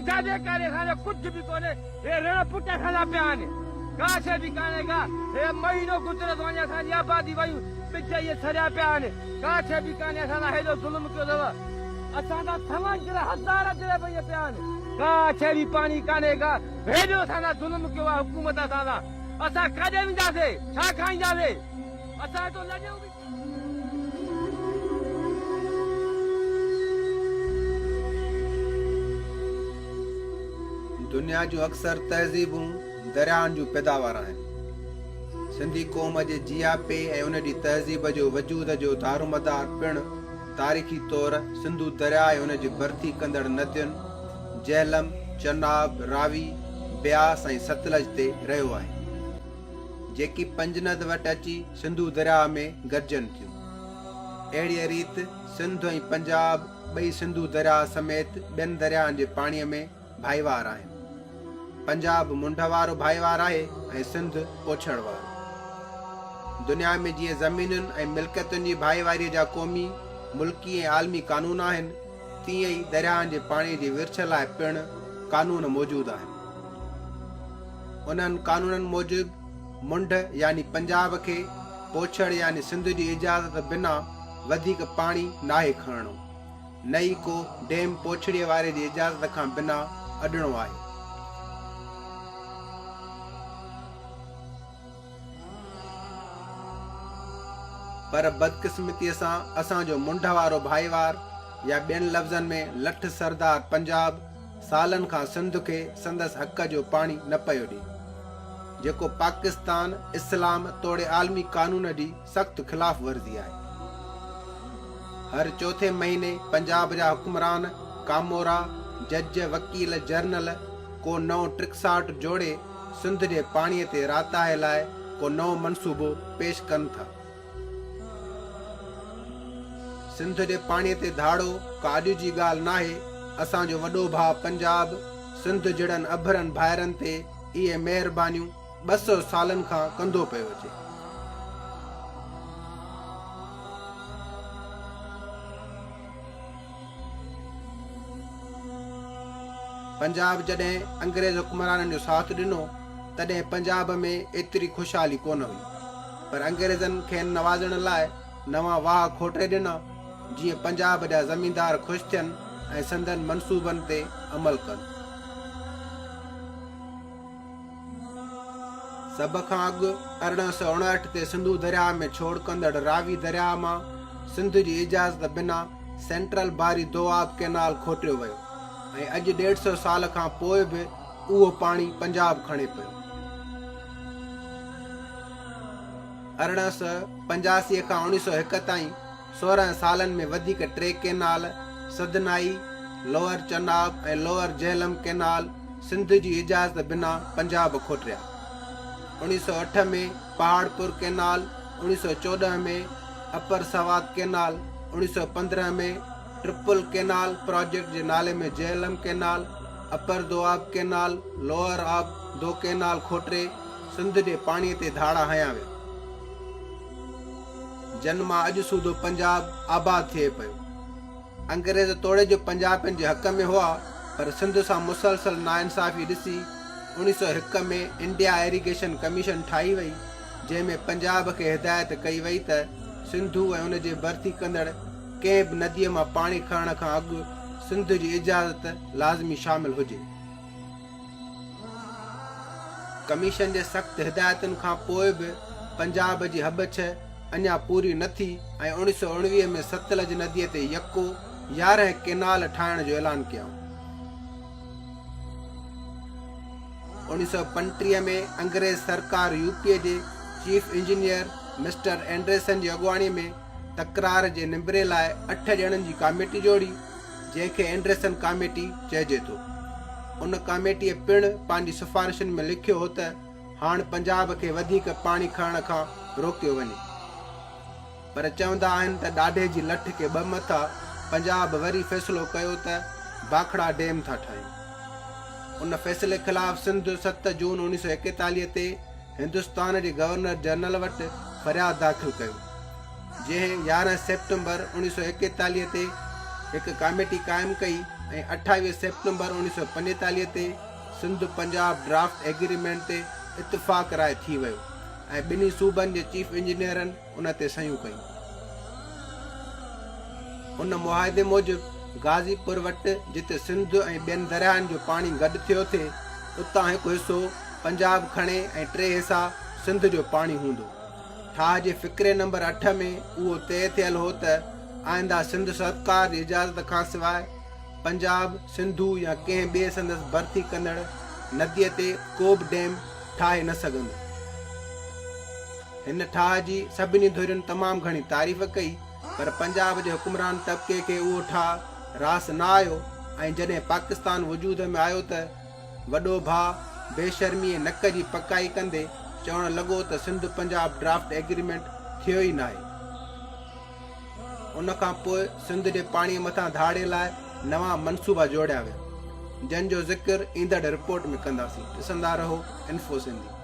جاڏي ڪاڏي اسان جو ڪجهه به ڪونهي. هي رڻ پٽ اسان جا پيا آهن. ڪا شيء به ڪانهي ڪا. هي مهينو گذري ٿو وڃي اسان جي آبادي ويون ٻج اهي سڙيا پيا آهن. ڪا شيء به ڪانهي اسان سان هيڏو ظلم ڪيو اٿو. اسان سان سون جهڙا هزار جهڙا به ائين پيا آهن. ڪا شيء به پاڻي ڪانهي ڪا. هيڏو اسان سان ظلم ڪيو آهي حڪومت اسان سان. اسان ڪاڏي وينداسي؟ ڇا کائينداسي؟ اسان هتو لڏيون به. دنيا جون اڪثر تهذيبون درياهن جون پيداوار آهن. سنڌي قوم جي جياپي ۽ ان جي تهذيب جو وجود جو دارومدار پڻ تاريخي طور سنڌو درياء ۽ ان جي ڀرتي ڪندڙ ندين جهلم، چناب، راوي، بياس ۽ ستلج تي رهيو آهي. جيڪي پنجند وٽ اچي سنڌو درياهه ۾ گڏجن ٿيون. اهڙيء ريت سنڌ ۽ پنجاب ٻئي سنڌو درياهه سميت ٻين درياهن جي پاڻيء ۾ ڀائيوار آهن. پنجاب منڍ وارو ڀائيوار آهي ۽ سنڌ پوڇڙ وارو. دنيا ۾ جيئن زمينن ۽ ملڪيتن جي ڀائيواريء جا قومي، ملڪي ۽ عالمي قانون آهن، تيئن ئي درياهن جي پاڻيء جي ورڇ لاء پڻ قانون موجود آهن. انهن قانونن موجب منڍ يعني پنجاب کي پوڇڙ يعني سنڌ جي اجازت بنا وڌيڪ پاڻي ناهي کڻڻو، نه ئي ڪو ڊيم پوڇڙيء واري جي اجازت کان بنا اڏڻو آهي. پر بدقسمتيء سان اسان جو منڍ وارو ڀائيوار يا ٻين لفظن ۾ لٺ سردار پنجاب سالن کان سنڌ کي سندس حق جو پاڻي نه پيو ڏي، جيڪو پاڪستان، اسلام توڙي عالمي قانون جي سخت خلاف ورزي آهي. هر چوٿين مهيني پنجاب جا حڪمران، ڪامورا، جج، وڪيل، جرنل ڪو نئون ٽڪساٽ جوڙي سنڌ جي پاڻي تي راتاهي لاء ڪو نئون منصوبو پيش ڪن ٿا. سنڌ جي پاڻي تي ڌاڙو ڪا اڄ جي ڳالهه ناهي، اسان جو وڏو ڀاء پنجاب سنڌ جهڙن اڀرن ڀائرن تي اهي مهربانيون 200 سالن کان ڪندو پيو اچي. پنجاب جڏهن انگريز حڪمرانن جو ساٿ ڏنو، تڏهن پنجاب ۾ ايتري خوشحالي ڪونه هئي، پر انگريزن کين نوازڻ لاء نوان واهه کوٽي ڏنا، جيئن پنجاب جا زميندار خوش ٿين ۽ سندن منصوبن تي عمل ڪن. سڀ کان اڳ 1859 تي سنڌو درياهه ۾ ڇوڙ ڪندڙ راوي درياهه مان سنڌ جي اجازت بنا سينٽرل باري دوآب ڪئنال کوٽيو ويو ۽ اڄ ڏيڍ سئو سال کان پوء به اهو پاڻي پنجاب کڻي پيو. 1885 کان 1901 تائين 16 سالن ۾ وڌيڪ ٽي canal, Sudhnai, lower Chenab ۽ lower Jhelum canal Sindh جي اجازت بنا پنجاب کوٽريا. 1908 ۾ Paharpur canal, 1914 ۾ upper Swat canal, 1915 ۾ triple canal project جي نالي ۾ Jhelum canal, upper Doab canal, lower آب دو ڪئنال کوٽري سنڌ جي پاڻي تي ڌاڙا هنيا ويا. جن مان اڄ سوڌو پنجاب آباد ٿئي پيو. انگريز توڙي جو پنجابين جي حق ۾ هئا پر سنڌ سان مسلسل ناانصافي ڏسي 1901 ۾ انڊيا ايريگيشن ڪميشن ٺاهي وئي جنهن ۾ پنجاب کي هدايت ڪئي وئي ته سنڌو ۽ ان جي ڀرتي ڪندڙ ڪنهن به نديء مان پاڻي کڻڻ کان اڳ سنڌ جي اجازت لازمي شامل هجي. ڪميشن جي سخت هدايتن کان پوء به پنجاب جي هٻڇ اڃا پوري نه ٿي ۽ 1919 ۾ ستلج نديء تي يڪو 11 ڪئنال ٺاهڻ جو اعلان ڪيائون. 1935 ۾ انگريز سرڪار يو پيء جي چيف انجنيئر مسٽر اينڊريسن جي اڳواڻي ۾ تڪرار جي نبري لاء اٺ ڄڻن جي ڪاميٽي جوڙي، جنهن کي اينڊرسن ڪاميٽي چئجي ٿو. ان ڪاميٽيء پڻ پنهنجي سفارشن ۾ لکيو هو ته هاڻ پنجاب کي وڌيڪ پاڻي کڻڻ کان روڪيو وڃي. پر چوندا آهن ته ڏاڍي جي لٺ کي ٻه مٿا، پنجاب وري فيصلو ڪيو ته باکڙا ڊيم ٿا ٺاهيون. ان فيصلي خلاف سنڌ ست جون 1941 تي هندستان جي گورنر جنرل وٽ فرياد داخل ڪيو، جنهن 11 سيپٽمبر 1941 تي هڪ ڪاميٽي قائم ڪئي، ۽ 28 سيپٽمبر 1945 تي سنڌ پنجاب ڊرافٽ ايگريمينٽ تي اتفاق راء ٿي ويو ۽ ٻنهي صوبن جي چيف انجنيئرن ان تي صحيحون ڪيون. ان معاهدي موجب غازي پور وٽ جتي سنڌ ۽ ٻين درياهن جو پاڻي گڏ ٿيو ٿي، اتان هڪ حصو پنجاب کڻي ۽ ٽي حصا سنڌ جو پاڻي هوندو. ٺاهه جي فقري نمبر اٺ ۾ اهو طئي ٿيل هو ته آئنده سنڌ سرڪار جي اجازت کانسواء پنجاب، سنڌو يا ڪنهن ٻئي سندس ڀرتي ڪندڙ نديء تي ڪو به ڊيم ٺاهي نه سگهندو. هن ٺاهه جي سڀني ڌرين تمام گهڻي تعريف ڪئي، پر پنجاب جي حڪمران طبقي کي اهو ٺاهه راس نه آيو ۽ جڏهن پاڪستان وجود ۾ آيو ته وڏو ڀاء بي شرمي ۽ نڪ جي پڪائي ڪندي چوڻ لڳو ته سنڌ پنجاب ڊرافٽ ايگريمينٽ ٿيو ئي ناهي. ان کان پوء سنڌ جي پاڻيء مٿان ڌاڙي لاء نوان منصوبا جوڙيا ويا، جن جو ذڪر ايندڙ رپورٽ ۾ ڪنداسين. ڏسندا رهو انفو سنڌي.